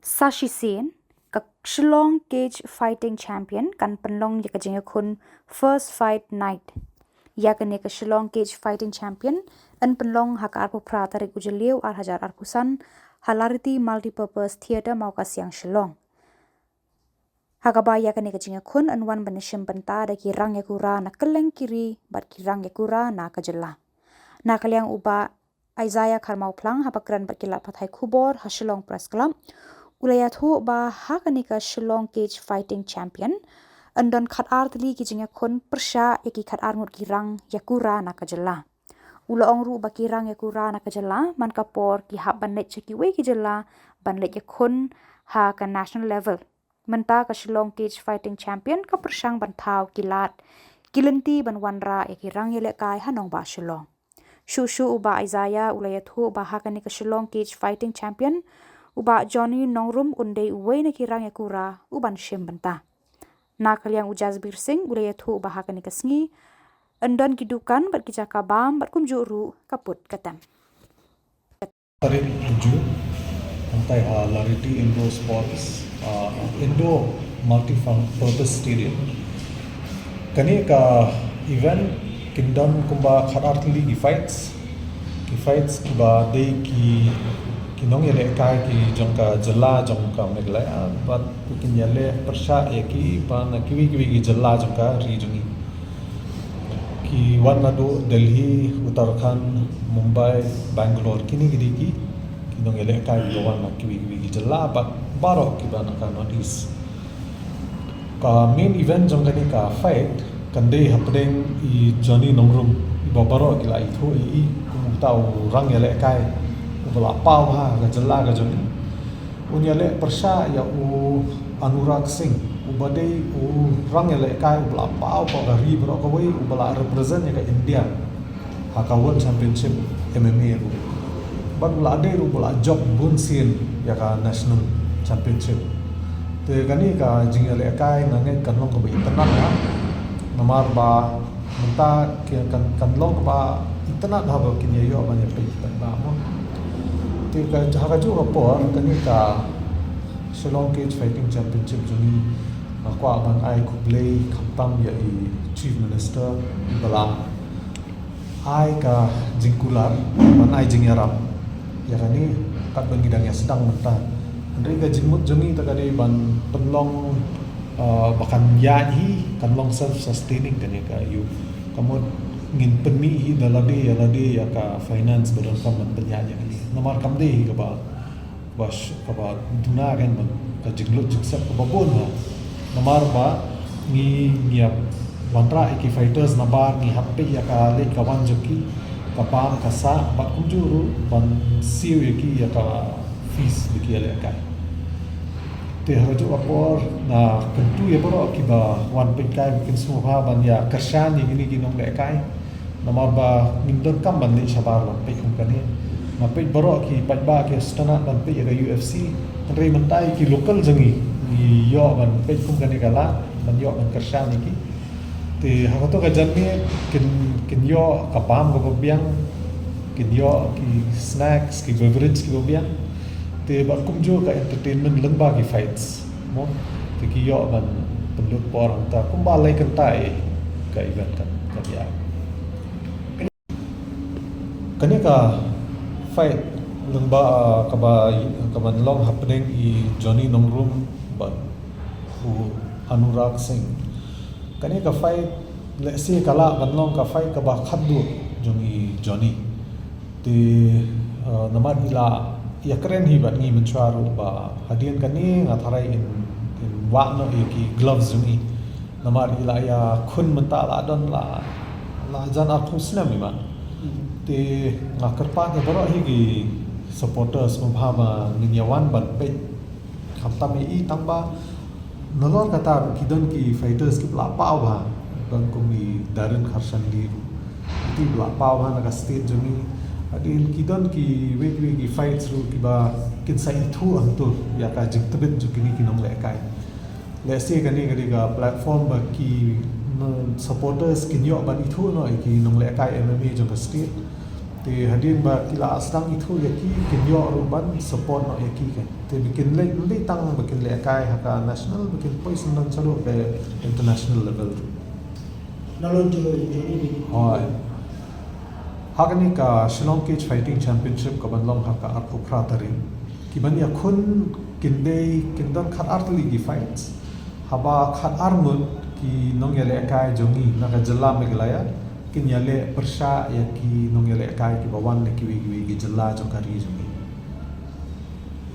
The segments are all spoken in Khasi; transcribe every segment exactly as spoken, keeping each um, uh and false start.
Sa shisien, ka Shillong Cage Fighting Champion kan pynlong ïa ka jingïakhun First Fight Night. Ïa kane ka Shillong Cage Fighting Champion yn pynlong ha ka arphew phra tarik u Jylliew ar hajar arphew san ha Lariti Multipurpose Theatre, Mawkasiang, Shillong. Ha kaba ïa kane ka jingïakhun yn wan ban ïashim bynta da ki rangïakura na kylleng ki ri bad ki rangïakura na ka jylla. Na ka liang u Bah Isaiah Kharmawphlang, haba kren bad ki lad pathai khubor ha Shillong Press Club, u la ïathuh ba ha kane ka Shillong Cage Fighting Champion yn don khatar tylli ki jingïakhun pyrshah ïa ki khatar ngut ki rangïakura na ka jylla. U la ong ruh ba ki rangïakura na ka jylla man ka por ki hap ban leit sha kiwei ki jylla ban leit ïakhun ha ka national level. Mynta ka Shillong Cage Fighting Champion ka pyrshang ban thaw ki lad ki lynti ban wanrah ïa ki rangïalehkai ha nongbah Shillong. Shuh shuh u Bah Isaiah u la ïathuh ba ha kane ka Shillong Cage Fighting Champion, u Bah Johnny Nongrum un dei uwei na ki rangïakura u ban shim bynta. Na ka liang u Jasbir Singh u la ïathuh ba ha kane ka sngi yn don ki dukan bad ki jaka bam bad kumjuh ruh ka put ka tem. Tarik tujuh, hangtai ha Lariti Indoor Sports, uh, Indoor Multi-Purpose Stadium. Kane ka event kin don kumba khatar tylli ki fights. Ki fights kiba dei ki, ki nongïalehkai ki jong ka jylla jong ka Meghalaya, bad kin ïaleh pyrshah ïa ki ba na kiwei kiwei ki jylla jong ka ri jong ngi. Ki wan naduh Delhi, Uttarakhand, Mumbai, Bangalore, kine ki dei ki, ki nongïalehkai kiba wan na kiwei kiwei ki jylla bad baroh kiba na ka North East. Ka main event jong kane ka fight kan dei hapdeng i Johnny Nongrum, iba baroh ki la ithuh ïa i kum uta u rangïalehkai uba la paw ha ka jylla ka jong ngi. Un ïaleh pyrshah ïa u Anurag Singh, uba dei u rangïalehkai uba la paw ha ka ri baroh kawei, uba la represent ïa ka India ha ka World Championship M M A ruh. Bad u la dei ruh uba la jop bun sien ïa ka National Championship. Te kane ka jingïalehkai nga ngeit kan long kaba itynnad, ha. Namar ba mynta ki kan, kan long kaba itynnad haba kin ïa ïoh ban ïa peit paidbah mo. Te ka, ha kajuh ka por kane ka Shillong Cage Fighting Championship jong ngi, nga kwah ban ai khublei khamtam ïa i Chief Minister iba la ai ka jingkular ban ai jingïarap ïa kane katba ngi dang ïa sdang mynta. Hynrei ka jingmut jong ngi te ka dei ban pynlong, uh, ba kan ïaid hi, kan long self sustaining kane ka ïa u. Ka mut ngin pynmih hi da lade ïa lade ïa ka finance ba donkam ban pynïaid ïa kane. Namar kam dei hi kaba, ba sh-, kaba duna kan ban ka jinglut jingsep kaba bun ha. Namar ba ngi, ngi ïa wanrah ïa ki fighters nabar ngi hap peit ïa ka leit ka wan jong ki, ka bam ka sah, bad kumjuh ruh ban siew ïa ki ïa ka fees ba ki ïalehkai. Te ha kajuh ka por nga kyntu ïa baroh kiba wan peit kai ba kin sngewbha ban ïa kyrshan ïa kine ki nonglehkai. Namar ba ngim donkam ban leit shabar ban peit kum kane. Nga peit baroh ki paidbah ki sngewtynnat ban peit ïa ka U F C. Hynrei mynta ïa ki local jong ngi, ngi ïoh ban peit kum kane ka lad, ban ïoh ban kyrshan ïa ki. Te ha kato ka janmiet kin, kin ïoh ka bam kaba biang, kin ïoh ki snacks, ki beverage kiba biang. Te bad kumjuh ka entertainment lyngba ki fights mo. Te ki ïoh ban pynlut por hangta kumba lai kynta ïa ka event kan, kan ïa. Kane ka fight lyngba, ah, kaba, kaban long hapdeng i Johnny Nongrum bad u Anurag Singh. Kane ka fight lehse ka lah ban long ka fight kaba khatduh jong i Johnny. Te, eh, namar i la ïakren hi bad ngi mynshuwa ruh ba hadien kane nga tharai in, in wad noh ïa ki gloves jong i. Namar i la ïakhun mynta la don la, la jan arphew snem i man. Hmm. Te nga kyrpad ïa baroh hi ki supporters sngewbha ba ngin ïa wan ban peit khamtam ïa i tang ba nalor kata ruh ki don ki fighters kiba la paw bha, don kum i Darren Kharshanli ruh. Iti ba la paw bha na ka state jong i. Hadien ki don kiwei kiwei ki fights ruh kiba kin sa ithuh hangto ïa ka jingtbit jong kine ki nonglehkai. Lehse kane ka dei ka platform ba ki, mm, supporters kin ïoh ban ithuh noh ïa ki nonglehkai M M A jong ka state. Hadien ba ki la sdang ithuh ïa ki, kin ïoh ruh ban support noh ïa ki, kan. Te ba kin leh, ym dei tang ba kin lehkai ha ka national, ba kin poi sngewdon shaduh ka international level ruh. Nalor jong, jong i dei. Hooid. Ha kane ka Shillong Cage Fighting Championship ka ban long ha ka arphew phra tarik, ki ban ïakhun kin dei, kin don khatar tylli ki fights. Haba khatar ngut ki nongïalehkai jong ngi na ka jylla Meghalaya kin ïaleh pyrshah ïa ki nongïalehkai kiba wan na kiwei kiwei ki jylla jong ka ri jong ngi.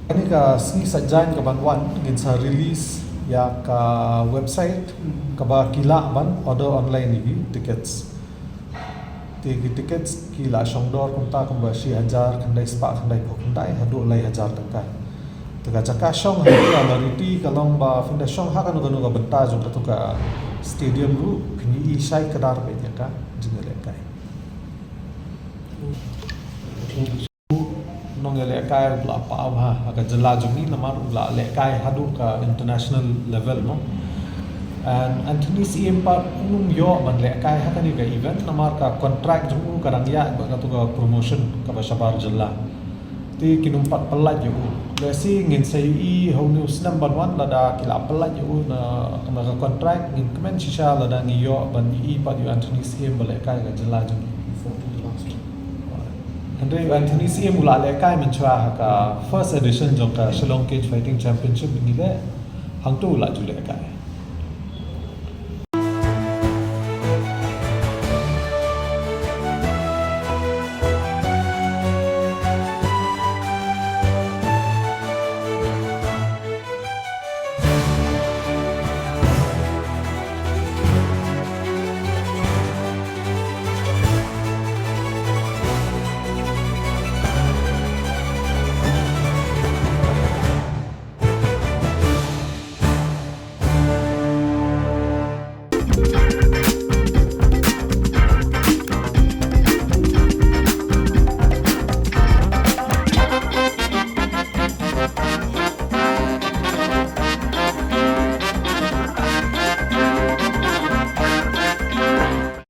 Kane ka sngi Saitjaiñ ka ban wan ngin sa release ïa ka website kaba ki lah ban order online ïa ki tickets. Te ki tickets ki la shong dor kumta kumba shi hajar khyndai spah khyndai phew khyndai haduh lai hajar tyngka. Te ka jaka shong ha ka Lariti ka long ba phin da shong ha kano kano ka bynta jong kato ka stadium ruh, phin ïohi shai kdar beit ïa ka jingïalehkai. Nongïalehkai u la paw ha, ha ka jylla jong ngi namar u la lehkai haduh ka international level mo. And Anthony Syiem pat um ïoh ban lehkai ha kane ka event namar ka contract jong u ka dang ïaid bad kato ka promotion kaba shabar jylla. Te kin ym pat pyllait ïa u. Lehse ngin sa ïohi ha une u snem ban wan lada ki la pyllait ïa u na, na ka contract, ngin kmen shisha lada ngi ïoh ban ïohi pat ïa u Anthony Syiem ba lehkai ka jylla jong ngi. Hynrei u Anthony Syiem u la lehkai mynshuwa ha ka first edition jong ka Shillong Cage Fighting Championship ba ngi leh, hangto u la ju lehkai.